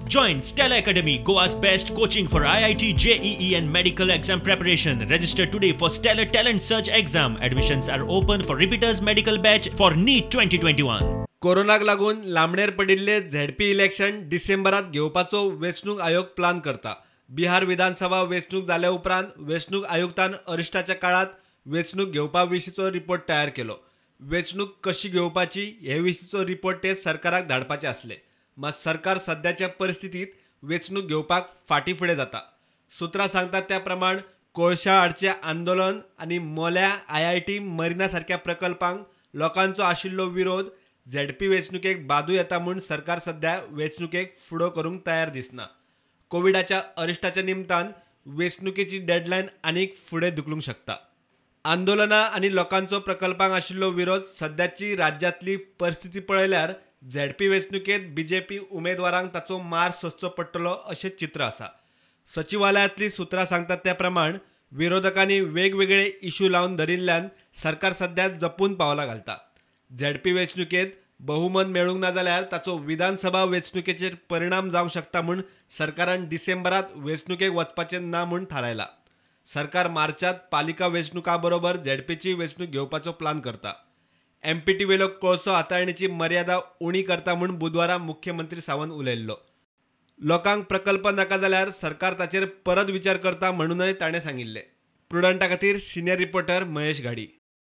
Join Stellar Academy, Goa's best coaching for IIT, JEE and medical exam preparation. Register today for Stellar Talent Search exam. Admissions are open for repeaters medical batch for NEET 2021. कोरोनाक लागून लांबणेर पडिल्ले ZP election डिसेंबरात घेवपाचो वेंचणूक आयोग plan करता. बिहार विधानसभा वेंचणूक जाल्या उपरांत वेंचणूक आयुक्तान अरिश्टाच्या काळात वेंचणूक घेवपा विशींचो रिपोर्ट तयार केलो. वेंचणूक कशी घेवपाची हे विशींचो रिपोर्ट ते सरकाराक धाडपाचे आसले. मात सरकार सद्याच्या परिस्थितीत वेंचणूक घेवपाक फाटीं फुडें जाता. सुत्रां सांगतात त्या प्रमाण कोळशा आडचें आंदोलन आनी मोल्या IIT मरिना सारक्या प्रकल्पांक लोकांचो आशिल्लो विरोध झेडपी वेंचणुकेक बादू येता म्हूण सरकार सद्या वेंचणुकेक फुडो करूंक तयार दिसना. कोविडाच्या अरिश्टाच्या निमतान वेंचणुकेची डेडलायन आनीक फुडें धुकलूंक शकता. आंदोलनां आनी लोकांचो प्रकल्पांक आशिल्लो विरोध सद्याची राज्यांतली परिस्थिती पळयल्यार झेडपी वेंचणुकेत बीजेपी उमेदवारांक ताचो मार सोंसचो पडटलो अशें चित्र आसा. सचिवालयांतली सुत्रां सांगतात त्या प्रमाण विरोधकांनी वेगवेगळे इशू लावन धरिल्ल्यान सरकार सद्या जपून पावलां घालता. झेडपी वेंचणुकेत बहुमत मेळूंक ना जाल्यार ताचो विधानसभा वेंचणुकेचेर परिणाम जावंक शकता म्हूण सरकारान डिसेंबरात वेंचणुकेक वचपाचें ना म्हूण थारायलां. सरकार मार्चात पालिका वेंचणुकां बरोबर झेडपीची वेंचणूक घेवपाचो प्लान करता. एमपीटी वेलो कोळसो हाताळणीची मर्यादा उणी करता म्हूण बुधवारा मुख्यमंत्री सावंत उलयल्लो. लोकांक प्रकल्प नाका जाल्यार सरकार ताचेर परत विचार करता म्हणूनय ताणें सांगिल्लें. प्रुडंटा खातीर सिनियर रिपोर्टर महेश घाडी.